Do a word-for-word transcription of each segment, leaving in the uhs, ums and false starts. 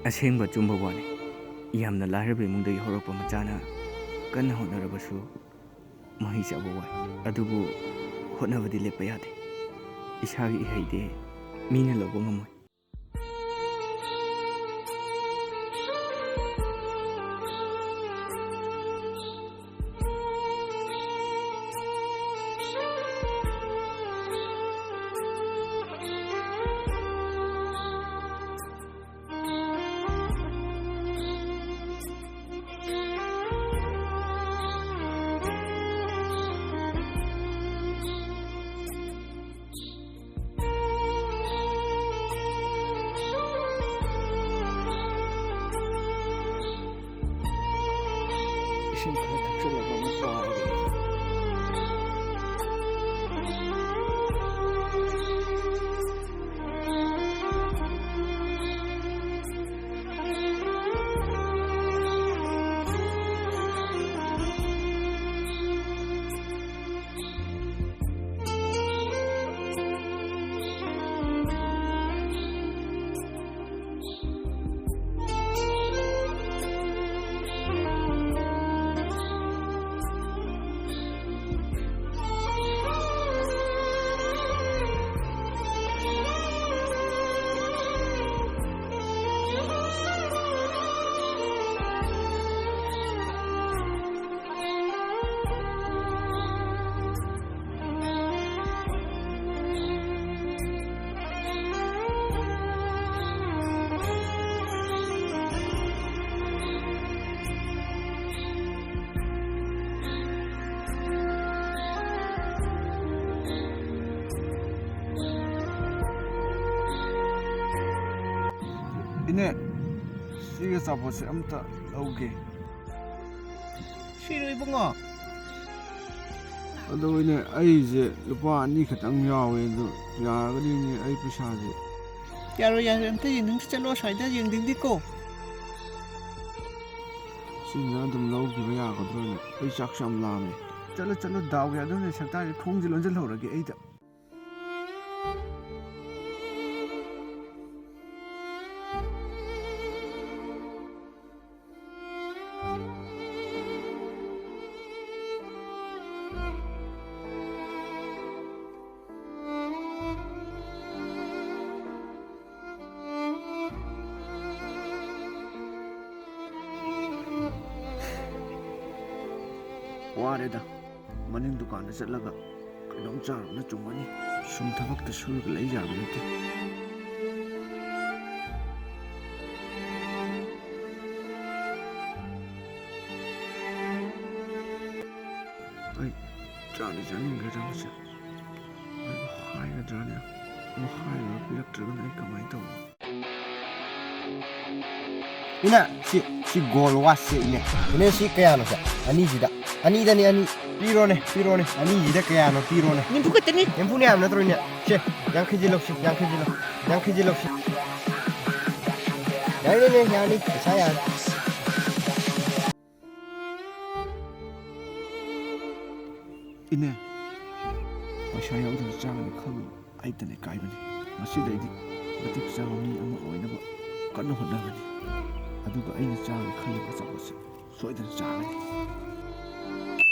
ꯑꯁꯦꯡꯕ ꯑꯆꯨꯝꯕ ꯋꯥꯅꯤ꯫ ꯌꯥꯝꯅ ꯂꯥꯏꯔꯕ ꯏꯃꯨꯡꯗꯒꯤ ꯍꯧꯔꯛꯄ ꯃꯆꯥꯅ ꯀꯟꯅ ꯍꯣꯠꯅꯔꯕꯁꯨ ꯃꯍꯩ ꯆꯥꯕ ꯋꯥꯏ꯫ ꯑꯗꯨꯕꯨ ꯍꯣꯠꯅꯕꯗꯤ ꯂꯦꯞꯄ ꯌꯥꯗꯦ꯫ ꯏꯁꯥꯒꯤ ꯏꯍꯩꯗꯤ ꯃꯤꯅ ꯂꯧꯕ ꯉꯝꯃꯣꯏ꯫ ꯏꯁꯤꯡ ꯈꯔ ꯊꯛꯆꯜꯂꯒ ꯑꯃꯨꯛ ꯄꯥꯔꯒꯦ꯫ ꯏꯅꯦ, ꯁꯤꯒꯤ ꯑꯆꯥꯄꯣꯠꯁꯦ ꯑꯝꯇ ꯂꯧꯒꯦ꯫ ꯁꯤꯔꯣ ꯏꯕꯨꯡꯉꯣ? ꯑꯗꯣ ꯏꯅꯦ, ꯑꯩꯁꯦ ꯂꯨꯄꯥ ꯑꯅꯤ ꯈꯛꯇꯪ ꯌꯥꯎꯋꯦ, ꯑꯗꯣ ꯌꯥꯔꯒꯗꯤ ꯏꯅꯦ, ꯑꯩ ꯄꯩꯁꯥꯁꯦ꯫ ꯌꯥꯔꯣꯏ, ꯌꯥꯔꯣꯏ, ꯑꯝꯇ ꯌꯦꯡꯅꯤꯡꯁꯤ, ꯆꯠꯂꯣ, ꯑꯁ꯭ꯋꯥꯏꯗ ꯌꯦꯡꯅꯤꯡꯗꯦꯀꯣ꯫ ꯁꯤꯁꯤꯅ ꯑꯗꯨꯝ ꯂꯧꯈꯤꯕ ꯌꯥꯒꯗ꯭ꯔꯣꯅꯦ? ꯑꯩ ꯆꯥꯛꯁꯨ ꯌꯥꯝ ꯂꯥꯝꯃꯦ꯫ ꯆꯠꯂꯣ, ꯆꯠꯂꯣ, ꯗꯥꯎ ꯌꯥꯗꯕꯅꯦ, ꯁꯛꯇꯥꯁꯦ ꯊꯣꯡꯁꯦ ꯂꯣꯟꯁꯤꯜꯍꯧꯔꯒꯦ ꯑꯩꯗ꯫ ꯋꯥꯔꯦꯗ꯫ ꯃꯅꯤꯡ ꯗꯨꯀꯥꯟꯗ ꯆꯠꯂꯒ ꯀꯩꯅꯣꯝ ꯆꯥꯔꯨꯕꯅ ꯆꯨꯝꯃꯅꯤ꯫ ꯁꯨꯝ ꯊꯕꯛꯇ ꯁꯨꯔꯒ ꯂꯩ ꯌꯥꯕ ꯅꯠꯇꯦ꯫ ꯑꯩ ꯆꯥꯗꯤ ꯆꯥꯅꯤꯡꯈ꯭ꯔꯦꯗ ꯃꯁꯤ꯫ ꯑꯩꯕꯨ ꯍꯥꯏꯒꯗ꯭ꯔꯥꯅꯦ? ꯑꯃꯨꯛ ꯍꯥꯏꯔꯨꯔ ꯄꯤꯔꯛꯇ꯭ꯔꯒꯅ ꯑꯩ ꯀꯃꯥꯏꯅ ꯇꯧꯕ? ꯏꯅꯦ, ꯁꯤ, ꯁꯤ ꯒꯣꯜ ꯋꯥꯁꯁꯦ ꯏꯅꯦ꯫ ꯏꯅꯦ, ꯁꯤ ꯀꯌꯥꯅꯣ ꯁꯦ? ꯑꯅꯤꯁꯤꯗ꯫ ꯑꯅꯤꯗꯅꯦ, ꯑꯅꯤ꯫ ꯄꯤꯔꯣꯅꯦ, ꯄꯤꯔꯣꯅꯦ꯫ ꯑꯅꯤꯁꯤꯗ ꯀꯌꯥꯅꯣ? ꯄꯤꯔꯣꯅꯦ꯫ ꯅꯤꯐꯨ ꯈꯛꯇꯅꯤ꯫ ꯅꯤꯐꯨꯅꯦ ꯍꯥꯏꯕ ꯅꯠꯇ꯭ꯔꯣ ꯏꯅꯦ? ꯁꯦ, ꯌꯥꯡꯈꯩꯁꯦ ꯂꯧꯁꯤ, ꯌꯥꯡꯈꯩꯁꯦ ꯂꯧ-, ꯌꯥꯡꯈꯩꯁꯦ ꯂꯧꯁꯤ꯫ ꯌꯥꯔꯦꯅꯦ, ꯌꯥꯔꯅꯤ꯫ ꯄꯩꯁꯥ ꯌꯥꯔꯅꯤ꯫ ꯏꯅꯦ, ꯄꯩꯁꯥ ꯌꯥꯎꯗꯅ ꯆꯥꯒꯅꯤ ꯈꯜꯂꯨ ꯑꯩꯇꯅ ꯏꯀꯥꯏꯕꯅꯤ꯫ ꯉꯁꯤꯗꯩꯗꯤ ꯃꯇꯤꯛ ꯆꯥꯕ ꯃꯤ ꯑꯃ ꯑꯣꯏꯅꯕ ꯀꯟꯅ ꯍꯣꯠꯅꯒꯅꯤ꯫ ꯑꯗꯨꯒ ꯑꯩꯅ ꯆꯥꯒꯦ ꯈꯜꯂꯤꯕ ꯑꯆꯥꯄꯣꯠꯁꯦ ꯁꯣꯏꯗꯅ ꯆꯥꯒꯅꯤ꯫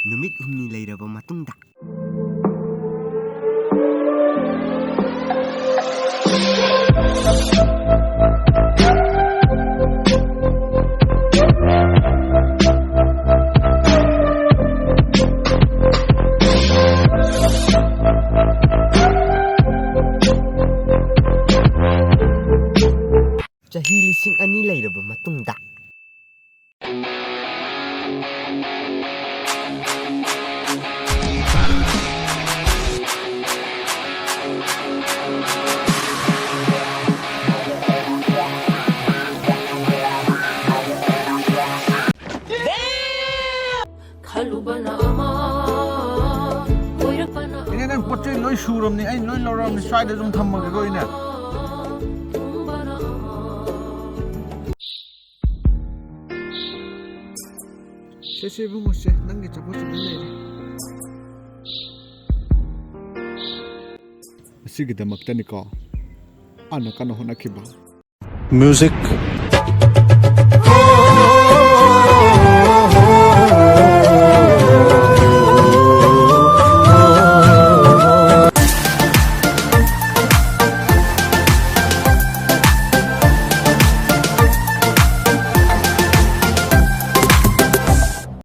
ꯅꯨꯃꯤꯠ ꯍꯨꯝꯅꯤ ꯂꯩꯔꯕ ꯃꯇꯨꯡꯗ꯫ ꯆꯍꯤ ꯂꯤꯁꯤꯡ ꯑꯅꯤ ꯂꯩꯔꯕ ꯃꯇꯨꯡꯗ꯫ ꯈꯜꯂꯨꯕꯅ ꯑꯃ, ꯑꯣꯏꯔꯛꯄꯅ ꯏꯅꯦ, ꯅꯪ ꯄꯣꯠ ꯆꯩ ꯂꯣꯏ ꯁꯨꯔꯕꯅꯤ, ꯑꯩ ꯂꯣꯏ ꯂꯧꯔꯕꯅꯤ, ꯁ꯭ꯋꯥꯏꯗ ꯑꯗꯨꯝ ꯊꯝꯃꯒꯦꯀꯣ ꯏꯅꯦ꯫ ꯁꯦ, ꯁꯦ, ꯏꯕꯨꯡꯉꯣ, ꯁꯦ, ꯅꯪꯒꯤ ꯑꯆꯥꯄꯣꯠꯁꯤ ꯑꯗꯨꯝ ꯂꯩꯔꯦ꯫ ꯑꯁꯤꯒꯤꯗꯃꯛꯇꯅꯤꯀꯣ ꯑꯩꯅ ꯀꯟꯅ ꯍꯣꯠꯅꯈꯤꯕ꯫ Music